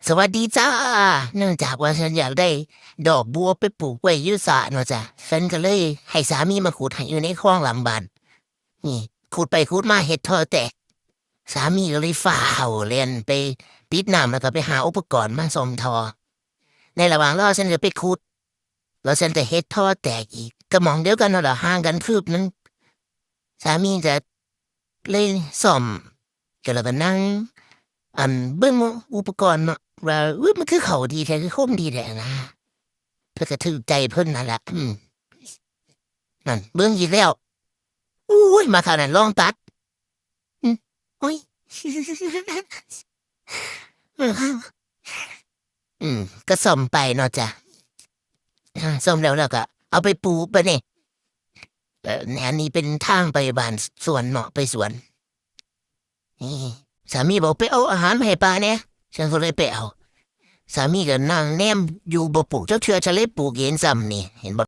ສະຫວັດດີຈ້າ ເນື່ອງຈາກວ່າ ສັນຢາກໄດ້ດອກບົວໄປປູກໄວ້ຢູ່ສະເນາະຈ້າ ສັນກໍເລີຍໃຫ້ສາມີມາຂຸດໃຫ້ຢູ່ໃນຄອງຫຼັງບ້ານ. ນີ້ ຂຸດໄປຂຸດມາເຮັດທໍ່ແຕກ ສາມີກໍເລີຍຟ້າວແລ່ນໄປປິດນ້ຳ ແລ້ວກໍໄປຫາອຸປະກອນມາສ້ອມທໍ່. ໃນລະຫວ່າງລໍ ສັນກໍໄປຂຸດ ແລ້ວສັນກໍເຮັດທໍ່ແຕກອີກ ກໍໝ່ອງດຽວກັນຫັ້ນລະ ຫ່າງກັນຄືບໜຶ່ງ. ສາມີກໍເລີຍສ້ອມ ກໍແລ້ວກໍນັ່ງ ອັນ ເບິ່ງອຸປະກອນເນາະ ວ່າ ອຸ້ຍ ມັນຄືເຂົ້າດີແທ້ ຄືຄົມດີແທ້ນະ. ເພິ່ນກໍຖືກໃຈເພິ່ນນັ້ນລະ ອືມ ນັ້ນ ເບິ່ງອີກແລ້ວ ໂອ້ຍ ມາຄາວນັ້ນລອງຕັດ ອືມ ໂອ້ຍ ອືມ ກໍສ້ອມໄປເນາະຈ້າ ອາ ສ້ອມແລ້ວ ແລ້ວກໍເອົາໄປປູກບາດນີ້. ເອີ ອັນນີ້ເປັນທາງໄປບ້ານ ສວນເນາະ ໄປສວນ. ນີ້ ສາມີບອກ ໄປເອົາອາຫານມາໃຫ້ປາແດ່ ສັນກໍເລີຍໄປເອົາ. ສາມີກໍນັ່ງແນມຢູ່ ບໍ່ປູກຈັກເທື່ອ ສະເລັດປູກເອງຊ້ຳນີ້ ເຫັນບໍ່